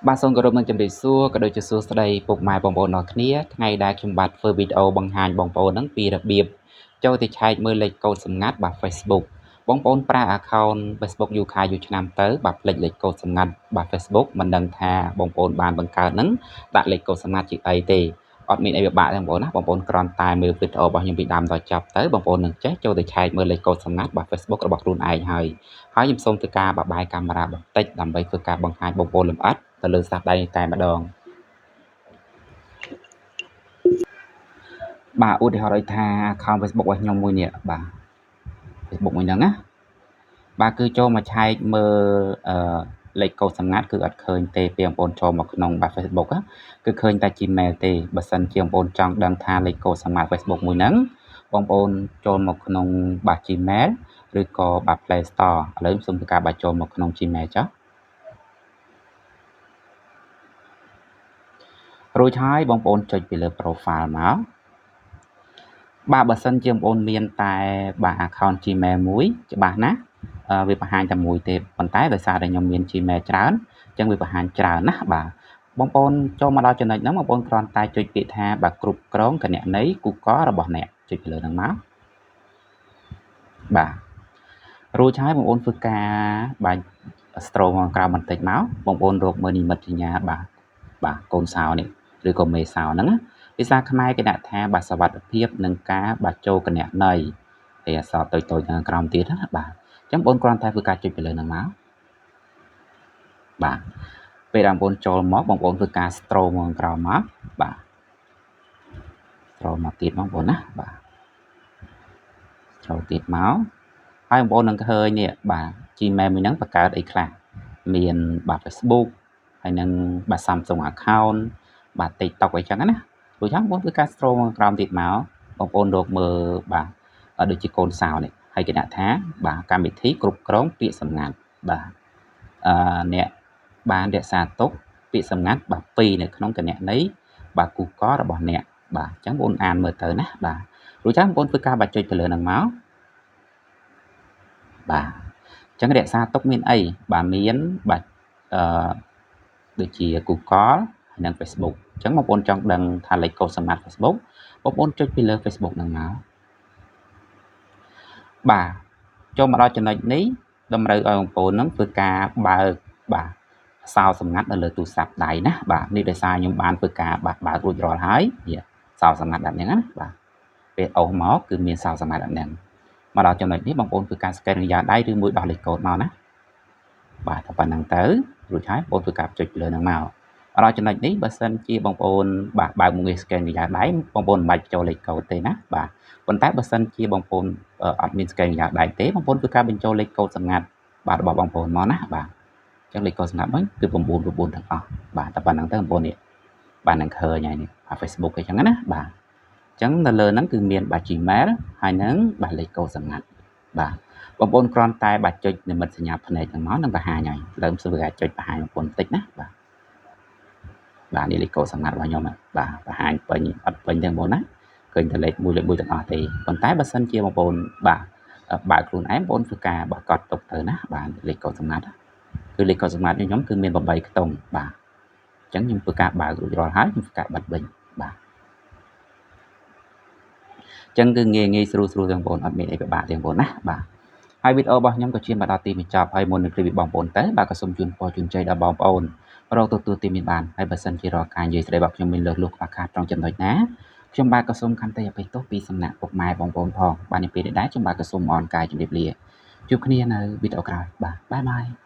បាទសូមគោរពនឹងជម្រាបសួរក៏ដូចជាសួស្តីពុកម៉ែបងប្អូនអរគ្នាថ្ងៃដែលខ្ញុំបាទធ្វើវីដេអូបង្ហាញបងប្អូនហ្នឹងពីរបៀបចូលទៅឆែកមើលលេខកូដសម្ងាត់បាទ Facebook បងប្អូនប្រើ account Facebook យូរខែយូរឆ្នាំទៅបាទភ្លេចលេខកូដសម្ងាត់បាទ Facebook មិនដឹងថាបងប្អូនបានបង្កើតហ្នឹងដាក់លេខកូដសម្ងាត់ជាអីទេអត់មានអីពិបាកទេបងប្អូនណាបងប្អូនគ្រាន់តែមើលវីដេអូរបស់ខ្ញុំពីដើមដល់ចប់ទៅបងប្អូននឹងចេះចូលទៅឆែកមើលលេខកូដសម្ងាត់បាទ Facebook របស់ខ្លួនឯងហើយហើយខ្ញុំសូមធ្វើការបបាយកាមេរ៉ាបន្តិចដើម្បីធ្វើការបង្ហាញបងប្អូនលម្អិតទៅលើស្នាដៃនេះតែម្ដងបាទឧទាហរណ៍ដូចថា account Facebook របស់ខ្ញុំមួយនេះបាទ Facebook មួយហ្នឹងណាបាទគឺចូលមកឆែកមើលអឺលេខកូដសម្ងាត់គឺអត់ឃើញទេពេលបងប្អូនចូលមកក្នុងបាទ Facebook គឺឃើញតែ Gmail ទេបើសិនជាបងប្អូនចង់ដឹងថាលេខកូដសម្ងាត់ Facebook មួយហ្នឹងបងប្អូនចូលមកក្នុងបាទ Gmail ឬក៏បាទ Play Store ឥឡូវខ្ញុំសូមធ្វើការបាទចូលមកក្នុង Gmail ចុះរួចហើយបងប្អូនចុចពីលើ profile មកបាទបើសិនជាបងប្អូនមានតែបាទ account Gmail មួយច្បាស់ណាស់វាបង្ហាញតែមួយទេប៉ុន្តែដោយសារតែខ្ញុំមាន Gmail ច្រើនអញ្ចឹងវាបង្ហាញច្រើនណាស់បាទបងប្អូនចូលមកដល់ចំណុចហ្នឹងបងប្អូនគ្រាន់តែចុចពាក្យថាបាទគ្រប់គ្រងគណនី Google របស់អ្នកចុចពីលើហ្នឹងមកបាទរួចហើយបងប្អូនធ្វើការបាទ scroll មកក្រោមបន្តិចមកបងប្អូនរកមើលនិមិត្តសញ្ញាបាទបាទកូនសោនេះឬក៏មេសោហ្នឹងណាភាសាខ្មែរគេដាក់ថាបាទសវត្ថភាពនឹងការបាទចូលគណនីហើយអក្សរតូចៗនៅក្រោមទៀតណាបាទអញ្ចឹងបងគ្រាន់តែធ្វើការចុចទៅលើហ្នឹងមកបាទពេលដែលបងប្អូនចូលមកបងប្អូនធ្វើការ scroll មកក្រោមមកបាទ scroll មកទៀតបងប្អូនណាបាទ scroll ទៀតមកហើយបងប្អូននឹងឃើញនេះបាទ Gmail មួយហ្នឹងបង្កើតអីខ្លះមានបាទ Facebook ហើយនឹងបាទ Samsung account បាទ TikTok អីចឹងណារួចហើយបងប្អូនធ្វើការ scroll មកក្រោមទៀតមកបងប្អូនរកមើលបាទដូចជាកូនសោនេះហើយគេដាក់ថាបាទកម្មវិធីគ្រប់គ្រងពាក្យសម្ងាត់បាទអឺអ្នកបានរក្សាទុកពាក្យសម្ងាត់បាទ2នៅក្នុងគណនីបាទ Google របស់អ្នកបាទអញ្ចឹងបងប្អូនអានមើលទៅណាបាទរួចហើយបងប្អូនធ្វើការបាទចុចទៅលើហ្នឹងមកបាទអញ្ចឹងរក្សាទុកមានអីបាទមានបាទអឺដូចជា Google ហើយនិង Facebook អញ្ចឹងបងប្អូនចង់ដឹងថាលេខកូដសម្ងាត់ Facebook បងប្អូនចុចពីលើ Facebook ហ្នឹងមកបាទចូលមកដល់ចំណុចនេះតម្រូវឲ្យបងប្អូនហ្នឹងធ្វើការបើកបាទសោសម្ងាត់នៅលើទូរស័ព្ទដៃណាបាទនេះដោយសារខ្ញុំបានធ្វើការបាទបើករួចរាល់ហើយនេះសោសម្ងាត់បែបនេះណាបាទពេលអូសមកគឺមានសោសម្ងាត់បែបហ្នឹងមកដល់ចំណុចនេះបងប្អូនធ្វើការ scan រយៈដៃឬមួយដោះលេខកូដមកណាបាទតែប៉ុណ្្នឹងទៅរួចហើយបងប្អូនធ្វើការចុចលើហ្នឹងមកដល់ចំណុចនេះបើសិនជាបងប្អូនបាទបើកមុខងារ scan រយៈដៃបងប្អូនមិនបាច់ចូលលេខកូដទេណាបាទប៉ុន្តែបើសិនជាបងប្អូនអត់មាន scan រយៈដៃទេបងប្អូនធ្វើការបញ្ចូលលេខកូដសម្ងាត់បាទរបស់បងប្អូនមកណាបាទអញ្ចឹងលេខកូដសម្ងាត់វិញគឺ9 9ទាំងអស់បាទតែប៉ុណ្្នឹងទៅបងប្អូននេះបាទនឹងឃើញហើយនេះ Facebook អីចឹងណាបាទអញ្ចឹងនៅលើហ្នឹងគឺមានបាទ Gmail ហើយនឹងបាទលេខកូដសម្ងាត់បាទបងប្អូនគ្រាន់តែបាទចុចនិមិត្តសញ្ញាភ្នែកហ្នឹងមកនឹងបង្ហាញហើយដើមសូមចុចបង្ហាញបងប្អូនបន្តិចណាបាទបាទនេះលេខកូដសម្ងាត់របស់ខ្ញុំបាទបង្ហាញពេញអត់ពេញទេបងប្អូនណាឃើញតែលេខ1លេខ1ទាំងអស់ទេប៉ុន្តែបើសិនជាបងប្អូនបាទបើកខ្លួនឯងបងប្អូនធ្វើការបើកត់ទុកទៅណាបាទលេខកូដសម្ងាត់គឺលេខកូដសម្ងាត់ខ្ញុំគឺមាន8ខ្ទង់បាទអញ្ចឹងខ្ញុំធ្វើការបើករួចរាល់ហើយខ្ញុំធ្វើការបិទវិញបាទអញ្ចឹងគឺងាយងាយស្រួលស្រួលទាំងបងប្អូនអត់មានអីពិបាកទេបងប្អូនណាបាទហើយវីដេអូរបស់ខ្ញុំក៏ឈានមកដល់ទីបញ្ចប់ហើយមុននឹងឃ្លាពីបងប្អូនទៅបាទក៏សូមជូនពរជូនជ័យដល់បងប្អូនរកទទួលទីមានបានហើយបើសិនជារាល់ការនិយាយស្ដីរបស់ខ្ញុំមានលើសលួសខ្វះខាតត្រង់ចំណុចណាខ្ញុំបាទក៏សូមខន្តីអភ័យទោសពីសំណាក់ពុកម៉ែបងប្អូនផងបាទនេះពេលនេះដែរខ្ញុំបាទក៏សូមអរកាយជម្រាបលាជួបគ្នានៅវីដេអូក្រោយបាទបាយបាយ។